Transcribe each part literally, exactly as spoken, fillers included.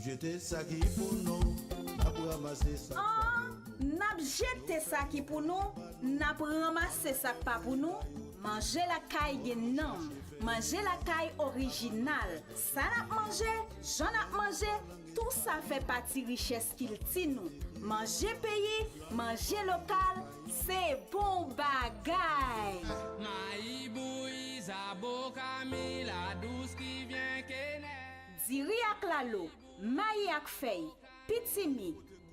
Jete sa ki pou nou, n ap ranmase sa k pa pou nou. N ap jete sa ki pou nou, n ap ranmase sa k pa pou nou. Manje lakay gen nanm. Manje lakay orijinal. Sa n ap manje, jan n ap manje, tou sa fè pati richès kilti nou. Manje peyi, manje lokal, se bon bagay. Mayi bouyi, zaboka mi, la dous ki vyen kenè. Diri ak lalo, mayi ak fèy, pitimi,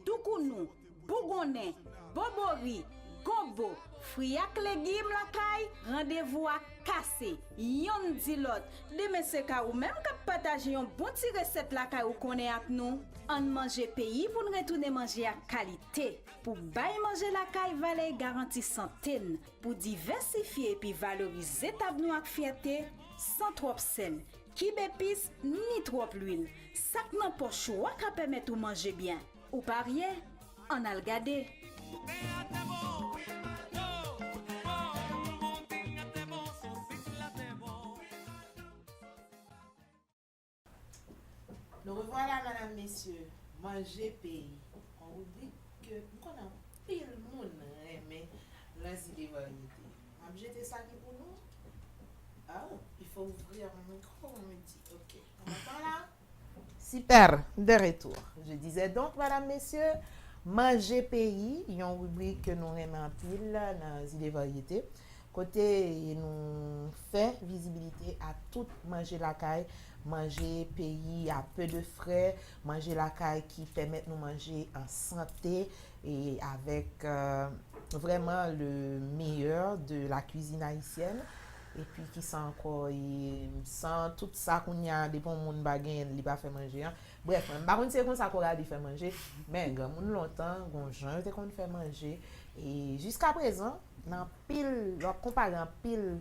doukounou, bougonnen, bobori, gonbo, fri ak legim lakay, randevou a kase, yonn di lòt. Demen se ka ou menm k ap pataje yon bon ti resèt lakay ou konnen ak nou. Ann manje peyi pou n retounen manje ak kalite. Pou bay manje lakay valè e garanti sante n, pou divèsifye epi valorize tab nou ak fyète, san twòp sèl, kib epis, ni twòp lwil. Sa k nan pòch ou a ka pèmèt ou manje byen. Ou parye? Ann al gade. Nous revoilà, madame, messieurs, Manje Peyi, yon ribrik ke m konnen anpil moun renmen nan Zile Varyete. M ap jete sa ki pou nou. Oh, il faut ouvrir mon micro, on me dit. Ok, on m'entend là? Super, de retour. Je disais donc, madame, messieurs, Manje Peyi, yon ribrik ke nou renmen anpil nan Zile Varyete. Kote nou fè vizibilite a tout manje lakay, manje peyi à peu de frais, manje lakay ki pèmèt nou manje an sante e avèk, euh, vraiment le meilleur de la cuisine haïtienne. Epi ki sa ankò, e san tout sa kounye a, depi yon moun pa genyen l, li pa fè manje an. Brèf, mwen, m pa konn si se konsa Coralie fè manje, men granmoun lontan, gon jan yo te konn fè manje. E jiskaprezan, nan anpil, lè w ap konpare anpil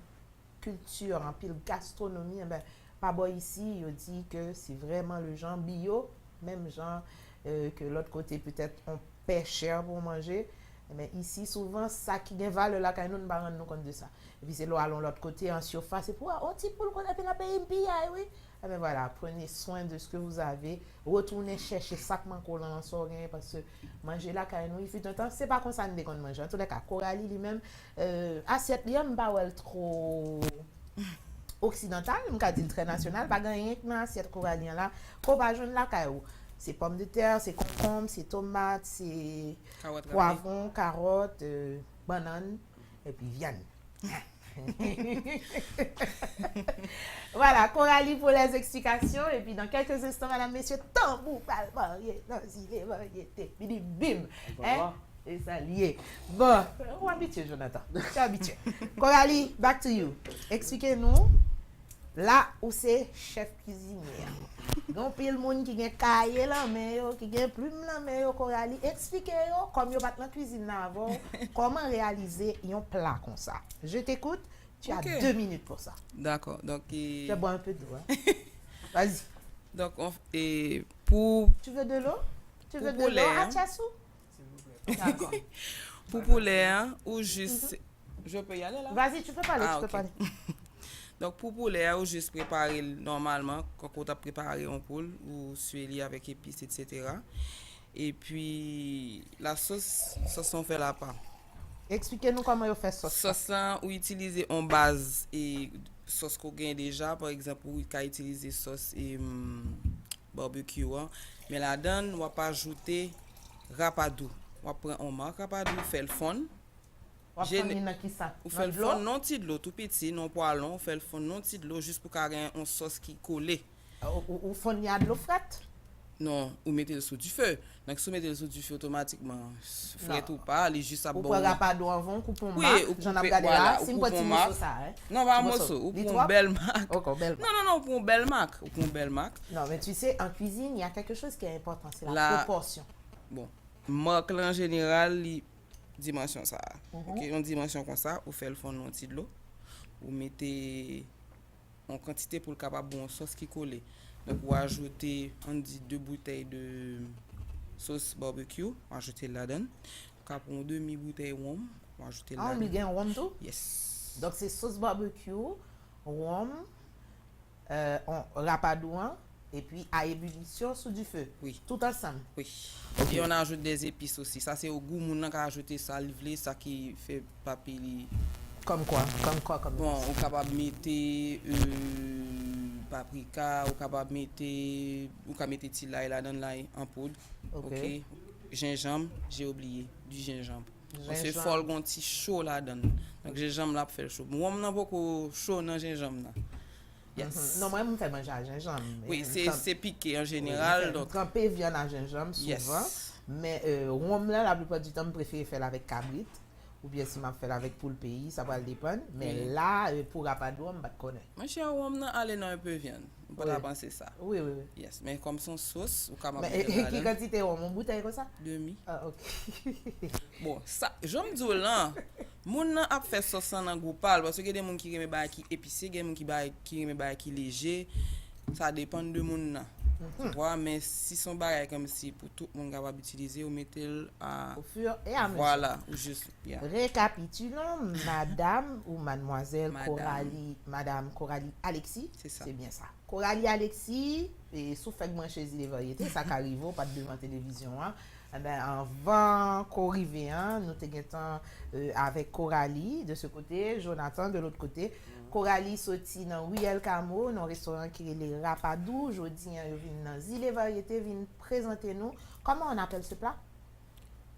kilti, anpil gastwonomi, enben, pa bò isi, yo di ke se vrèman le jan biyo, menm jan, euh, ke lòt kote, petèt, on pè chè pou manje. Enben, isi, souvan, sa ki gen valè lakay nou, nou pa rann nou kont de sa. Epi se lè w al yon lòt kote, an sifas, epi w wè, on ti poul konn, epi nan peyi m piyay, wi. Enben, voilà, prenez soin de ce que vous avez. Retounen chèche sa k manke w lan, sa w genyen, paske manje lakay nou, il fut un temps, se pa konsa n te konn manje. Antouka, Coralie, li menm, euh, asyèt li an, m pa wè l two oksidantal, m ka di l trè nasyonal, pa gen anyen k nan asyèt Coralie an la, ke w pa jwenn lakay ou. Se pòmdetè, se konkonm, se tomat, se pwavwon, karòt, euh, bannann, epi vyann. Voilà, Coralie pour les explications. Et puis dans quelques instants, madame, messieurs, tanbou pral marye nan Zile Varyete. Bidi bim. Hein? E sa l ye. Bon, ou abitye, Jonathan. Ou abitye. Coralie, back to you. Eksplike nou. La, ou se chèf kiziniè. Gen anpil moun ki gen kaye lan men yo, ki gen plim lan men yo, Coralie. Eksplike yo, kòm yo pa t nan kwizin nan avè w, kòman reyalize yon pla konsa. Je t'écoute, tu as deux minutes pour ça. Dakò. Donk, e... Fais boire un peu d'eau, hein. Vas-y. Donk, on, e, pou... Tu veux de l'eau? Tu veux de l'eau, Atchasou? Dakò. Pou poulè a, ou jis... Je peux y aller là? Vas-y, tu peux parler, tu peux parler. Donk, pou poulè a, ou jis prepare l nòmalman, kankou w t ap prepare yon poul, ou swe li avèk epis, etsetera. Epi, lasòs, sòs lan w fè l apa. Eksplike nou kòman yo fè sòs la. Sòs lan, ou itilize yon baz e sòs ke w genyen deja. Pa egzanp, ou ka itilize sòs e, mm, barbecue an. Men ladan l, w ap ajoute rapadou. W ap pran yon mak rapadou, fè l fonn. W ap fonn li nan kisa? Ou fè l fonn nan yon ti dlo tou piti, nan yon pwalon, ou fè l fonn nan yon ti dlo jis pou ka gen yon sòs ki kole. Ou, ou, ou fonn li a dlo frèt? Non, ou mete l sou dife. Donk, si w mete l sou dife, otomatikman, frèt ou pa, li jis ap ba w. Ou pran rapadou anvan, ou koupe yon mak, jan n ap gade la, si m pran ti moso sa, hein. Non, pa moso, ou pran yon bèl mak. Ok, yon bèl mak. Non, non, non, ou pran yon bèl mak. Ou pran yon bèl mak. Non, mais tu sais, en cuisine, il y a quelque chose qui est important, c'est la proportion. Bon, mak la, an jeneral, li dimansyon sa a. Ok, yon dimansyon konsa, ou fè l fonn nan yon ti dlo. Ou mete yon kantite pou l kapab yon sòs ki kole. Donk, ou ajoute, ann di, de boutèy de sòs barbecue, ou ajoute l ladan l. Ou ka pran yon demi boutèy wonm, ou ajoute l ladan l. Ah, li gen wonm tou? Yes. Donk, se sòs barbecue, wonm, euh, on, rapadou an, Et puis à ébullition sous du feu. Oui. Tout ensemble. Oui. Et on ajoute des épices aussi. Sa se gou moun nan ka ajoute sa li vle, sa ki fè papi li. Comme quoi? Comme quoi? Comme Bon, ou kapab mete euh, paprika, ou kapab mete, ou ka mete ti lay ladan, lay an poud. Ok. Ok. Jenjanm, j'ai oublié, du jenjanm. Paske Jenjanm. Fò l gon ti cho ladan. Donk jenjanm la ap fè l cho. Wonm nan poko cho nan jenjanm nan. Yes. Mhm. Non, mwen, m fè manje a jenjanm. Wi, E se m se pike an wi, m jeneral. fè- m Donk, tranpe vyann a jenjanm yes. Souvan. Men euh, wonm lan, laplipa di tan, m prefere fè l avèk kabrit. Oubyen si m ap fè l avèk poul peyi, sa pral depann. Men Wi. La, euh, pou rapadou an, m pa t konnen. Monchè, wonm nan ale nan enpe vyann. Ou pa Wi. ta panse sa. Wi, wi, wi. Yes, men kòm se yon sos, ou ka Men mete ki ladan. Kantite wonm? Yon boutèy konsa? Demi. Ah, ok. Bon, sa, jan m di w lan, moun nan ap fè sòs lan nan gou pa l, paske gen de moun ki renmen bagay ki epise, gen moun ki bagay, ki renmen bagay ki leje. Sa depann de moun nan. Ou vwa, men si se yon bagay kòmsi pou tout moun kapab itilize, ou mete l a. Au fur et à mesure. Vwala, ou jis. Yeah. Récapitulons, madame ou mademoiselle Madame. Coralie, madame Coralie Alexis. C'est ça. C'est bien ça. Coralie Alexis, e sou fèk branche Zile Varyete, sa ka rive w pa t devan televizyon an. Enben, anvan ke w rive an, nou te gentan euh, avèk Coralie de ce côté, Jonathan de l'autre côté. Coralie soti nan Riyèl Kamo, nan yon restoran ki rele Rapadou. Jodi an, yo vin nan Zile Varyete, vin prezante nou. Comment on appelle ce plat?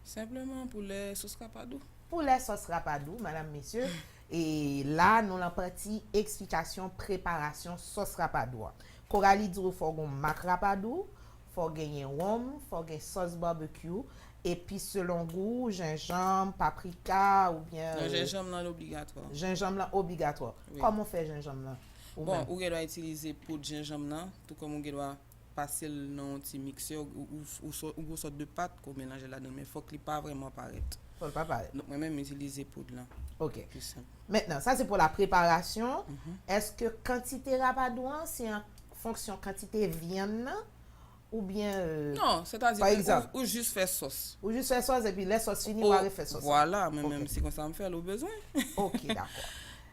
Senpleman poulè sòs rapadou. Poulè sòs rapadou, madam, mesye. E la, nou lan pati eksplikasyon preparasyon sòs rapadou an. Coralie di w fò w gen mak rapadou, fò w genyen wonm, fò w gen sòs barbecue, epi selon gou, jenjanm, paprika, oubyen Non, euh, jenjanm nan obligatwa. Jenjanm lan obligatwa. Wi. Kòman w fè jenjanm lan? Ou Bon, menm? Ou gen dwa itilize poud jenjanm nan, tou kòm ou gen dwa pase l nan yon ti miksè, ou, ou, ou, sò- ou gon sòt de pat ke w melanje ladan, men fòk li pa vrèman parèt. Fò l pa parèt. Donk, mwen menm, m itilize poud lan. Ok. Pi senp. Maintenant, ça c'est pour la préparation. Est-ce que kantite rapadou an, se an fonksyon kantite vyann nan? Oubyen euh, Non, sètadi, pa egzanp, ou, ou jis fè sòs. Ou jis fè sòs, epi lè sòs fini, w a refè sòs. Vwala, mwen Ok. Menm se konsa m fè l, ou bezwen. Ok, dakò.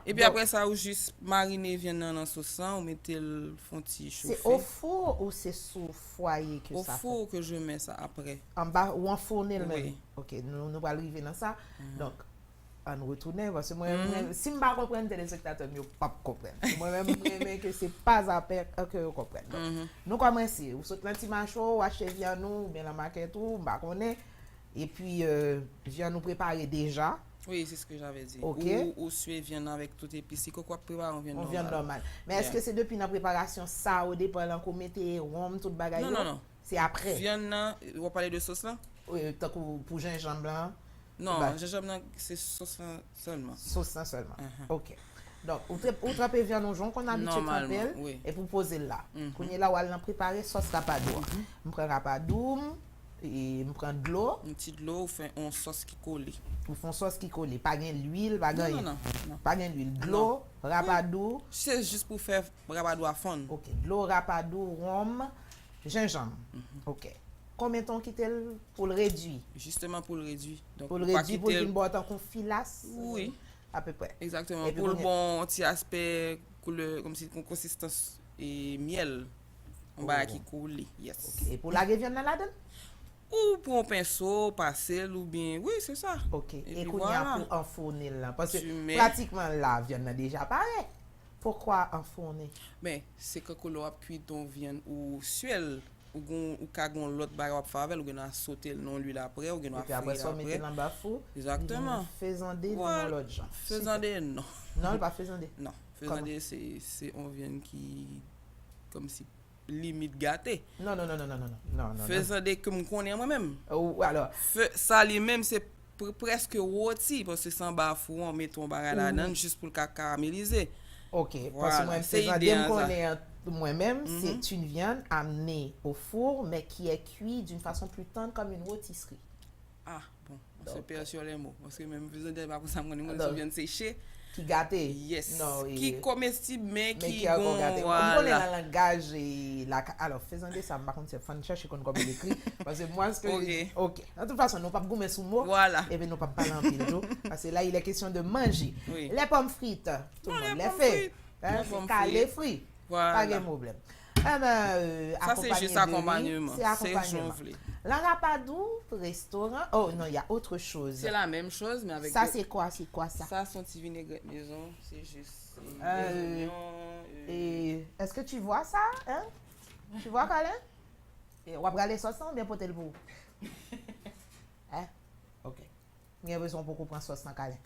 Epi apre sa, ou jis marine vyann nan nan sòs lan, ou mete l fon ti Se chofe. Au four ou se sou fwaye ke Au sa fèt? Four que je mets ça après. Anba, ou anfoune l menm? Wi. Ok, nou, nou pral rive nan sa. Donk, ann retounen, paske mwen, mwen, si m pa konprann, telespektatè m yo p ap konprann. Mwen menm, m renmen ke se pa apre ke yo konprann. Donk, nou kòmanse. Ou sot nan Ti Mache, ou achte vyann ou, oubyen nan makèt ou, m pa konnen. Epi, euh, vyann ou prepare deja. Oui, c'est ce que j'avais dit. Ok. Ou, ou swe vyann avèk tout epis. Si kòk w ap prepare yon vyann Yon vyann nòmal. Nòmal. Men èske se depi nan preparasyon sa o depan lan ke w mete wonm, tout bagay yo? Non, non, non. Se apre? Vyann nan, w ap pale de sòs lan? Wi, tankou pou jenjanm lan. Non, Bagay. Jenjanm nan, se sòs lan sèlman. Sòs lan sèlman. Mhm. Ok. Donk, ou, tre- ou tranpe vyann ou jan w konn abitye tranpe l, Nòmalman, wi. Epi w poze l la. Mhm. Kounye la, w al nan prepare sòs rapadou an. M pran rapadou m, e m pran dlo. Yon ti dlo, ou fè yon sòs ki kole. Ou fè yon sòs ki kole. Pa gen lwil, pa gen Non, anyen. non, non, non. Pa gen lwil. Dlo, rapadou. Se jis pou fè rapadou a fonn. Ok. Dlo, rapadou, wonm, jenjanm. Ok. Konbyen tan w kite l pou l redui? Jisteman pou l redui. Donk, Pou l ou pa redui, pou l kite l vin ba w tankou filas? Wi. Apeprè. Egzakteman. Epi Pou l kounye- bon yon ti aspè koulè, kòmsi yon konsistans e myèl. Yon bagay ki kole. Yes. E pou lage vyann nan ladan l? Ou pran yon penso, pase l oubyen, wi, se sa. Ok. E Epi kounye a vwala. Pou anfoune l lan. Paske Tu mets- pratikman la, vyann nan deja pare. Poukwa anfoune? Men, se kankou lè w ap kwi ton vyann ou swe l, ou gon, ou ka gon lòt bagay w ap fè avè l, ou gen dwa sote l nan lwil apre, ou gen dwa Epi apre fri sa, w mete apre. l anba fou. Egzakteman. Li vin fezande nan Vwala. Yon lòt jan. Fezande non. Non, li pa fezande. Non. Fezande se, se yon vyann ki kòmsi limit gate. Non, non, non, non, non, non, non, non, non. Fezande ke m konnen mwen menm. Ou, alò, Fe, sa li menm se pre- prèske woti, paske se anba fou an, mete yon bagay ladan jis pou l ka karamelize. Ok, Vwala, paske mwen se fezande ide m an sa. Konnen an, mwen menm, c'est une viande amenée au four, mais qui est cuite d'une façon plus tendre comme une rôtisserie. Ah, bon, se Donk, pè sur les mots. Paske menm fezande pa konsa m konnen, mwen Donk, sou vyann seche. Ki gate. Yes. Non, Ki e, komestib, men men ki ki ankò gon, gate. M konnen vwala. Nan langaj e la, alò, fezande sa, m pa konn se fann chèche konn kòman l ekri. Paske mwen, se ke Ok. Ok. Nan tout fason, nou p ap goumen sou mo. Vwala. Epi nou p ap pale anpil tou. Paske la, il est question de manger. Wi. Les pommes frites. Tout Non, le monde les les pommes fait. frites. Hein, Les c'est pommes calé frites. Frit. Vwala. Pa gen pwoblèm. Ebyen, sa se jis akonpanyman. Se jan w vle. Lan Rapadou, restoran. Oh non, il y a autre chose. C'est la même chose, mais avec. Ça, c'est quoi? C'est quoi ça? Ça, c'est un petit vinaigrette maison. C'est juste. Euh, des oignons, euh, Et est-ce que tu vois ça? Hein? Tu vois, Kalen? E w ap rale sòs lan oubyen pote l pou ou? Hein? Ok. M gen enpresyon w poko pran sòs lan, Kalen.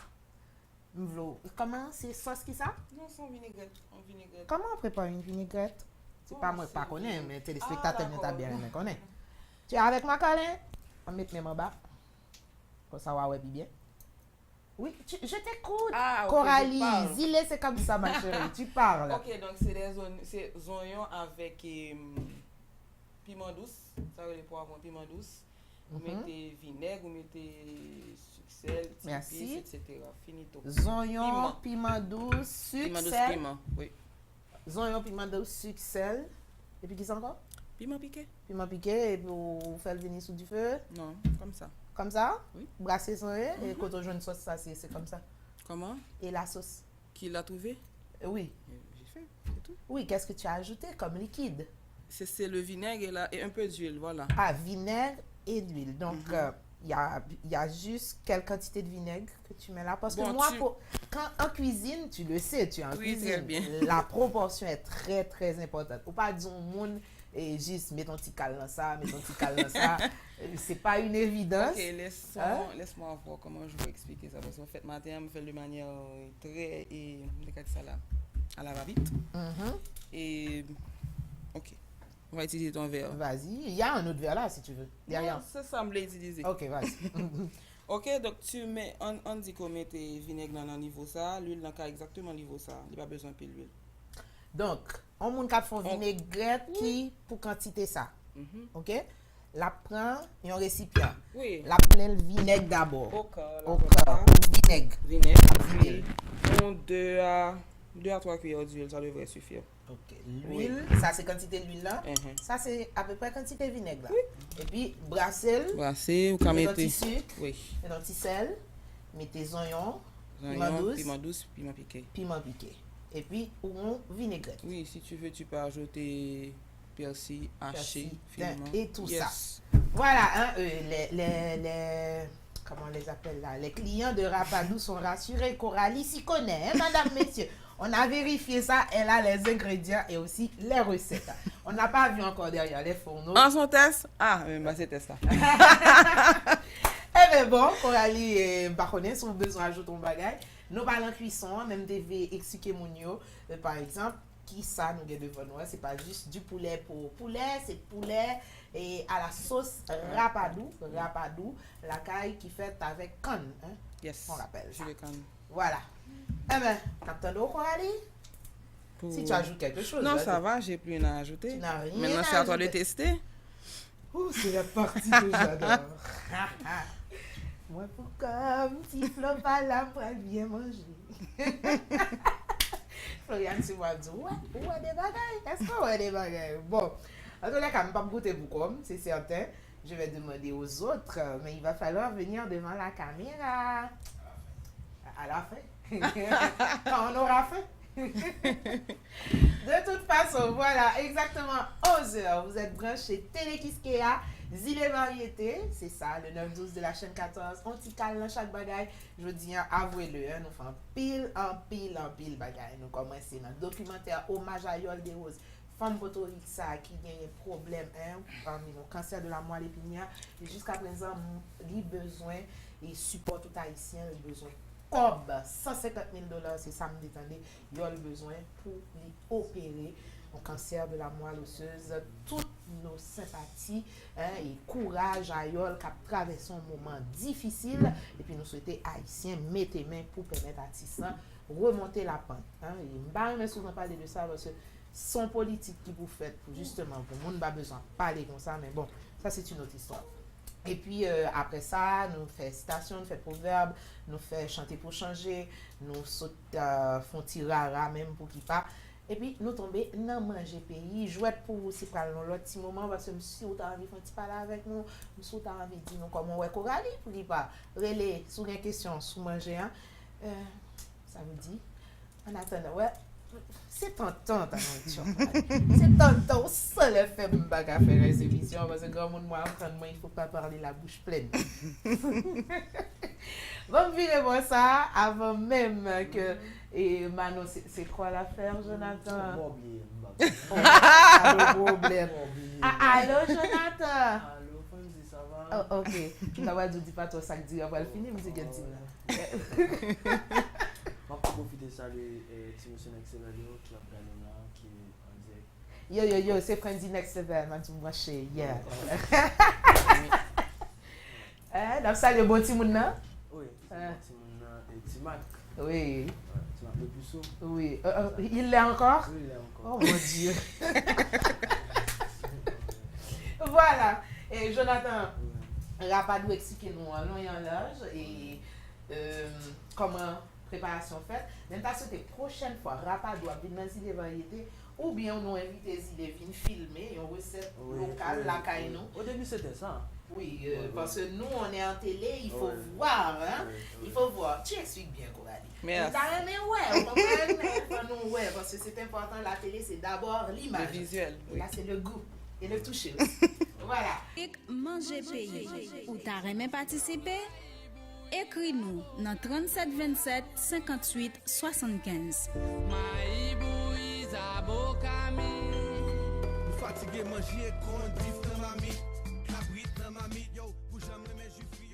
M vle w. Kòman? Se sòs ki sa? Non, c'est un vinaigrette. Un vinaigrette. Comment on prépare une vinaigrette? Se pa mwen k pa konnen, men telespektatè nou ta byen renmen konnen. Tu es avec moi, Kalen? An met men m anba. Konsa w a wè pi byen. Oui, tu, je t'écoute. Ah, ok, Coralie, je parle. Zile, c'est comme ça, ma chérie. Tu parles. Ok, donc c'est des oignons, c'est oignons avec euh, piment douce. Ça veut dire poivron, piment douce. Vous mettez vinaigre, vous mettez sucre, sel, ti Merci. Épices, et cetera. Finito. Zonyon, piman dous, sik, Piment douce, sel. Piment, oui. Zonyon, piman dous, sik, sel. Epi ki sa ankò? Piment piqué. Piman pike, epi w fè l vini sou dife. Non, comme ça. Kòm sa? Oui. Brase san ye, e kote w jwenn sòs sa, se se kòm sa. Comment? E la sauce? Qui l'a trouvé? Oui. Euh, J'ai fait, c'est tout. Oui, qu'est-ce que tu as ajouté comme liquide? C'est c'est le vinaigre et, la, et un peu d'huile, voilà. Ah, vinaigre et d'huile. Donc, euh, il y a, il y a juste quelle quantité de vinaigre que tu mets là? Parce que Bon, moi, tu- pour- quand en cuisine, tu le sais, tu es en Oui, très cuisine, bien. La proportion est très, très importante. Ou pa di yon moun, e jis met yon ti kal nan sa, met yon ti kal nan sa. Euh, c'est pas une évidence. Ok, laisse-moi, laisse-moi voir comment je vais expliquer ça. Parce qu'en fait, matin, on me fait de manière euh, très, et, ça là, à la va-vite. Mhm. Et, ok, on va utiliser ton verre. Vas-y, il y a un autre verre là si tu veux. Derrière. Non, c'est ça, je l'ai utilisé. Ok, vas-y. Ok, donc tu mets, on, on dit qu'on met vinaigre dans le niveau ça, l'huile dans le cas exactement niveau ça. Il n'y a pas besoin de l'huile. Donk, yon moun k ap fè yon On- vinegrèt ki pou kantite sa. Mhm. Ok? L ap pran yon resipyan. Oui. L ap plen l vinèg dabò. Au cas, la Au comme cas, ça. ou vinèg. Vinaigre, Ap vide l. Puis, on deux à, deux à trois cuillères d'huile, ça devrait suffire. Ok. Lwil, sa se kantite lwil la. Mhm. Sa se apeprè kantite vinèg la. Epi brase l. Brase, ou ka Mete yon ti mete. sik, Oui. mete yon ti sèl, mete zonyon, piman Zonyon, dous, piman dous, piman pike. Piman pike. Epi ou yon vinegrèt. Oui, si tu veux, tu peux ajouter persil haché, Persil, finement. Et tout ça. Yes. Voilà, hein, euh, les, les, les, comment on les appelle là? Les clients de Rapadou sont rassurés. Coralie s'y connaît, hein, madame, messieurs. On a vérifié ça, elle a les ingrédients et aussi les recettes. On n'a pas vu encore derrière les fourneaux. An son tès? Ah, men ba se tès la. Ebyen bon, Coralie, eh, m pa konnen si w bezwen ajoute yon bagay. Nou pral nan kwison an, men m te vle eksplike moun yo, eh, pa egzanp, ki sa nou gen devan nou an, se pa jis du poulet pou poulè, se poulè e à la sauce rapadou, rapadou lakay ki fèt avèk kann, hein, Yes. on rappelle ça. Jus de canne. Voilà. Ebyen, n ap tande w, Coralie. Pour- Si tu ajoutes quelque chose, Non, vas-y. Ça va, j'ai plus rien à ajouter. Tu n'as rien Maintenant, à c'est à toi de ajouter. Tester. Ouh, c'est la partie que j'adore. Mwen pou kòm ti Flo pa la, m pral byen manje. Floriane, si w ap di, ou wè, ou wè de bagay? Èske w wè de bagay? Bon, en tous les cas, m p ap goute pou kòm, c'est certain. Je vais demander aux autres, mais il va falloir venir devant la caméra. À la fin. Quand on aura faim. De toute façon, voilà, exactement onze heures, vous êtes branchés Télé Kiskeya, Zile Varyete, c'est ça, le neuf douze de la chaîne quatorze, on ti kal nan chak bagay. Jodi an, avwe le, hein, nou fè anpil, anpil, anpil bagay. Nou kòmanse nan dokimantè Omaj a Yòl Derose, fanm Potorik sa a ki genyen pwoblèm, hein, yon kansè de la moelle épinière, e jiska prezan, li bezwen e sipò tout Ayisyen, li bezwen kòb, san senkant mil dola, se sa m te tande, Yòl bezwen pou li opere yon kansè de la moelle osseuse. Tout nos sympathies, hein, e kouraj a Yòl k ap travèse yon moman difisil, epi nou swete Ayisyen mete men pou pèmèt atis lan remonte la pant, hein. E m pa renmen souvan pale de sa, paske se yon politik ki pou fèt pou, jisteman, pou moun pa bezwen pale konsa, men bon, sa se une autre histoire. Epi, euh, apre sa, nou fè sitasyon, nou fè pwovèb, nou fè chante pou chanje, nou sot, euh, fè yon ti rara menm pou ki pa. Epi nou tonbe nan manje peyi. Jwèt pou ou, si pral nan lòt ti moman, paske m si w ta anvi fè yon ti pale avèk nou, m si w ta anvi di nou kòman w wè Coralie pou ki pa. Rele, si w gen kesyon sou manje an. Euh, sa vle di, an atandan, wè, Se tantan, Talantyò. Se tantan, ou san lè fè m pa ka fè rès emisyon, paske granmoun mwen ap tann mwen, il faut pas parler la bouche pleine. Bon, m vire bò sa, avan menm ke, e, Manon, se, se kwa l ap fè, Jonathan? Mwen bliye, m pa konn. Oh, pa de pwoblèm. Mwen bliye. Ah, alo, Jonathan. Alo, Franzi, sa va? Oh, ok. M ta pral di w di pa twò sa k di a pral fini, m di gen di la. M ap tou pwofite salye, eh, ti mesye Next Level yo ki ap gade m la, ki an dirèk. Yo, yo, yo, se Franzi Next Level, m ap di w branche, yeah. Eh, n ap salye bon timoun nan? Wi, se bon timoun nan, eh, Ti Mac. Wi. Ti Mac le puceau. Wi. Euh, euh, il l'est encore? Wi, il l'est encore. Oh mon Dieu. Voilà. E Jonathan, Rapadou eksplike nou an lon e an laj e, euh, kòman preparasyon fèt. Men m ta swete pwochèn fwa Rapadou ap vin nan Zile Varyete, oubyen nou envite Zile vin filme yon resèt lokal lakay nou. Au début, c'était ça. Oui, euh, parce que nous, on est en télé, il faut voir, hein. Il faut voir. Tu expliques bien, Coralie. Merci. Nou ta renmen wè, ou konprann? Fò nou wè, parce que c'est important, la télé, c'est d'abord l'image. Le visuel, oui. Et là, c'est le goût et le toucher aussi. Voilà. Manje peyi. Ou ta renmen patisipe? Ekri nou nan trannset vennsèt senkantuit swasannkenz. Mayi, bouyi, zaboka, mi. M fatige manje kondif nan mamit, kabrit nan mamit, yo, pou janm renmen jwi fwi.